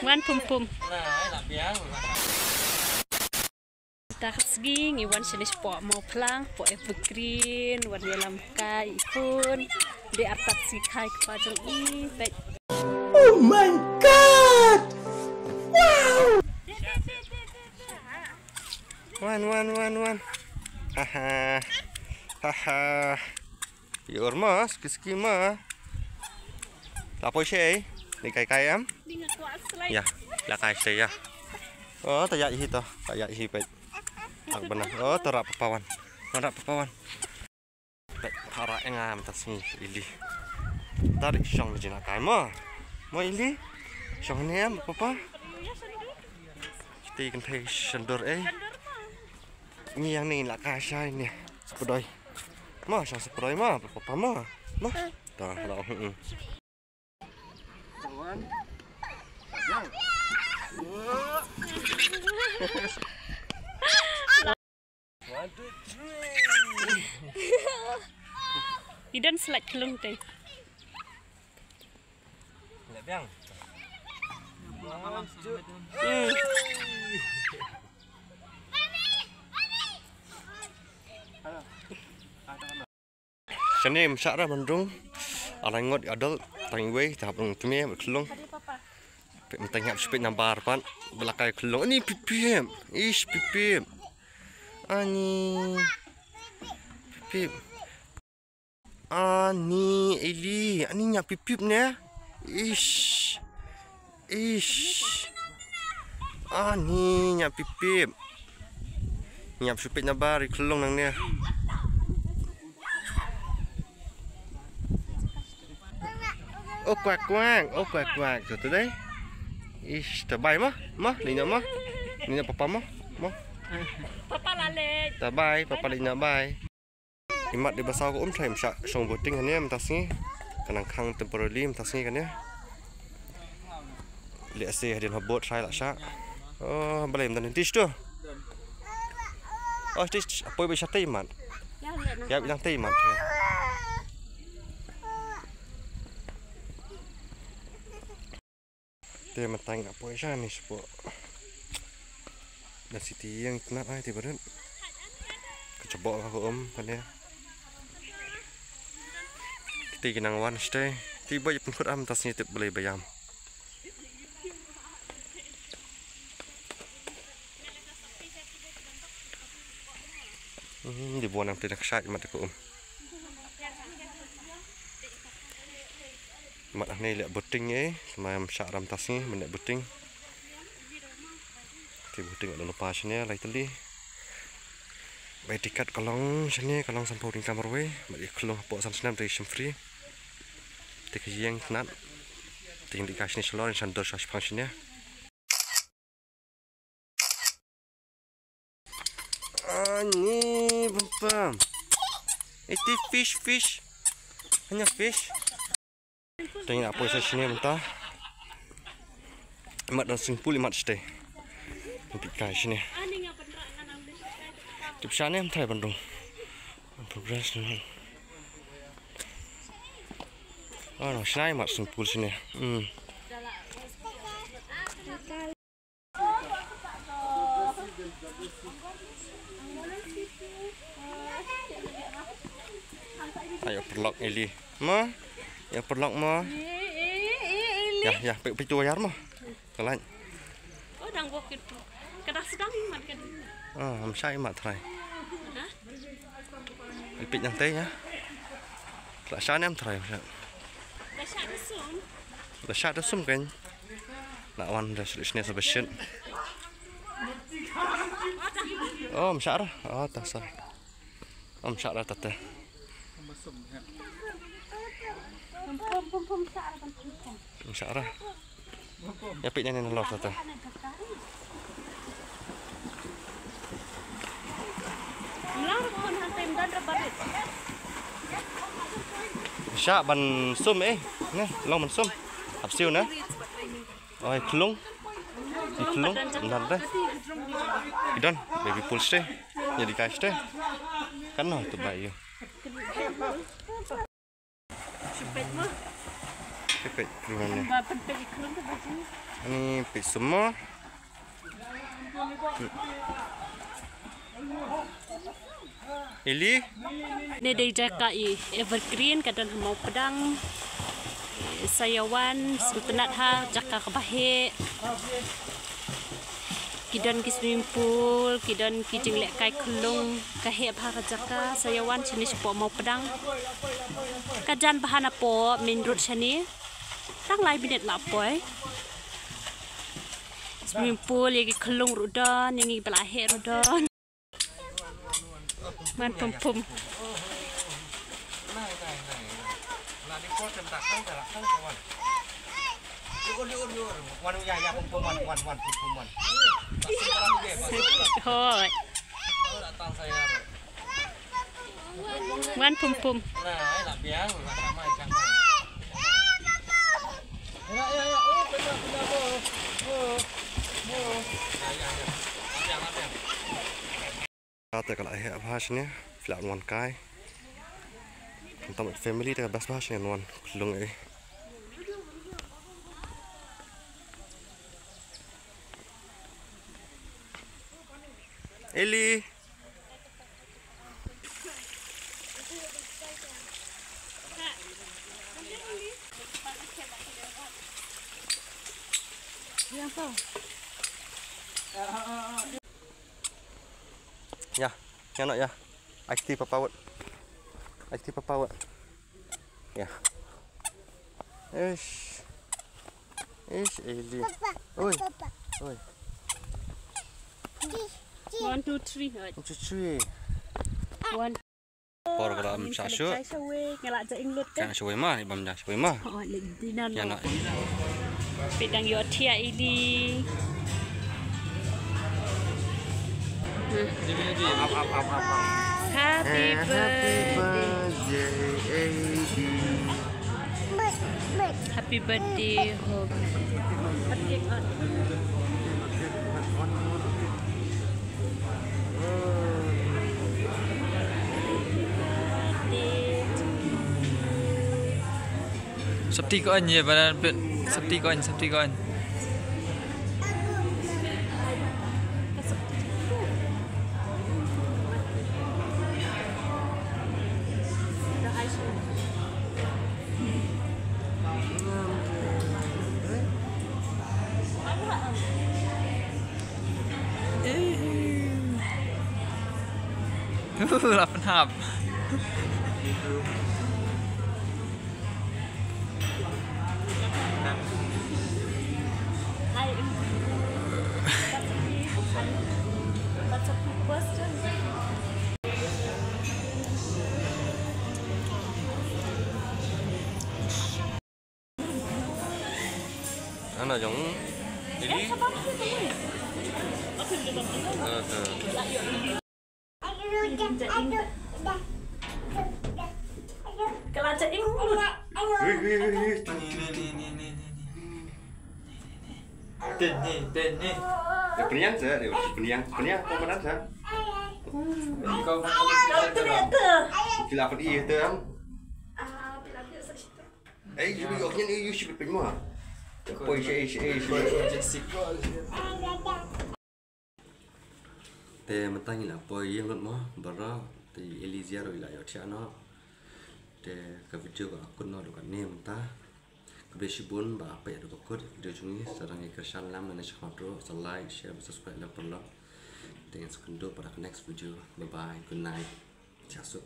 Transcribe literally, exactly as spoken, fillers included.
Wan pum pum. Ta ka sngi ngi wan shane shapoh Mawphlang, poh Evergreen, wan ïalam kai i khun. Dei artat sngi khai kpa jong i, peit. Oh my God! Wow! Wan, wan, wan, wan. Haha. Haha. Ïoh ma, ski ski ma. La poi shei. Ni kai kai em. Ya, la kai shei ya. Oh, ta ya hi to. Ta ya hi peit. Ak bana. Oh, ta rap pawan. Wan rap pawan. Peit, para enga mynta sngi Ili. Ta ri shong jina kai ma. Ma Ili. Shong ne em papa. Ti kan thei shandur eh. Ni yang ni la ka shai ni. Sepedoi. Ma, shang sepedoi ma, papa ma. Ma. Ta la. Hmm. One, two, three. Ïa don slide klung te. Leh biang. One, two, three. Shane ym shah ra ban rung. Ar lai ngut adult, tang iwei te hap rung tmie bad khyllung. Peit mynta ngi hap shu peit nambar pat ba la kai khyllung. Ani pip pip. Ish pip pip. Ani pip pip. Ani Ili, ani ngi hap pip pip ne. Ish. Ish. Ani ngi hap pip pip. Ngi hap shu peit nambar i khyllung nangne. Oh kwak kwak, oh kwak kwak tu tu dei. Ish, ta bye ma, ma, leit noh ma. Leit noh papa ma, ma. Papa la leit. Ta bye, papa leit noh bye. Imat dei ba saw ka um, tharai ym shah shong boating hangne mynta sngi. Ka nang khang temporarily mynta sngi kane. Leh ase hadien ha boat tharai la shah. Oh, balei ym don tish tu. Oh, tish, poi ba shatei imat. Ïa, ïa, tei imat. Te mynta nga poi shane shapoh. Da siti ïeng tnat ai te barit. Ka jaboh ka um kane. Kiti ki nang wan shatei. Te ba ïa pynkut am ta sngi tip balei ba ïam. Hmm, di bun am te da ka shait mat ka um. Mat hangne leh boating eh, ma ym shah ra mynta sngi ban leh boating. Te boating ka don lypa shane lai tylli. Bai tiket ka long shane, ka long sanphew tyngka marwei, mat i khyllung hapoh san snem te i shim free. Te ka ïeng tnat. Te ïeng dei ka shane shalor, shan dur sha shipang shane. Ani pam pam. Iti fish, fish. Hanya fish. Teng ina poi sa shine mynta. Imat don swimming pool imat shatei. Pi kai shine. Tip shane mynta ban rung. Progress ni. Oh, no, shine imat swimming pool shine. Hmm. Ayo perlok Ili. Ma? Ya perlok ma? Ya, ya, pek pek tu ayar ma. Kalan. Oh, dang bok itu. Kada sedang imat kan. Ah, am shai imat trai. Hah? Ipit yang teh ya. Lah shai nem trai. Lah shai da sum. Lah shai da sum kan. Nak wan da sini sa bashit. Oh, mshara. Oh, ta sa. Oh, mshara ta te. Mshara. Ya pik ne ne lor ta te. Sha ban sum eh. Ne, long ban sum. Hap siu ne. Oi, khlung. Ki khlung, ndan te. Ki don, baby pool shatei. Ïa di kai shatei. Kan noh tu bai ïa. Peit, peit, peit. Ani peit semua. Eli. Ne dei jaka i evergreen ka don ha Mawpdang. Sa ïa wan sngewtynnat ha jaka kaba heh. Ki don ki swimming pool, ki don ki jinglehkai khyllung, ka heh bha ka jaka, sa ïa wan shane shapoh Mawpdang. Ka jan bha napoh main road shane. Tang lai minit la poi. Swimming pool, ïa ki khyllung ruh don, ïa ngi ba la heh ruh don. Wan pum pum. Hoi. Wan pum pum. Ka te ka la heh bha shane, phi lah wan kai. Mynta family te ka best bha shane wan khyllung ei. Eli. Ya, ya no ya. Iced tea papa wot. Iced tea papa wot. Ya. Ish. Ish, Eli. Oi. Oi. One, two, three. One, two, three. One. Por ka la am sha shu. Nga la ja ing lut ka. Ka shu ma, ni bam ja shu ma. Oh, lek dinner. Ya no. Peit dang ïoh thiah Eli. Happy birthday, Eli. Happy birthday, Hope. Sopti ko an ye banan pit. Sopti ko an, sopti ko an. Lapnap. Ana jong. Jadi. Ka la ja ing. Hei, hei, hei, hei. Ten ni, ten ni. Dia peniang sa, dia peniang, peniang apa mana sa? Kau ternyata. Kila apa dia tu am? Eh, you, you, you, you should be more. Poi shi, shi, shi. Te mynta ngi la poi ïing lut mo baroh, te Elijah ruh i la ïoh thiah noh. Te ka video ka la kut noh duh katne mynta. Khublei shibun ba peit haduh ba kut video jong ngi, sa dang ïa kyrshan lang, mynne sha khmat ruh sa like, share, subscribe lang paralok. Te ngin sa ïakynduh pat ha ka next video. Bye bye, good night. Chiaw suk.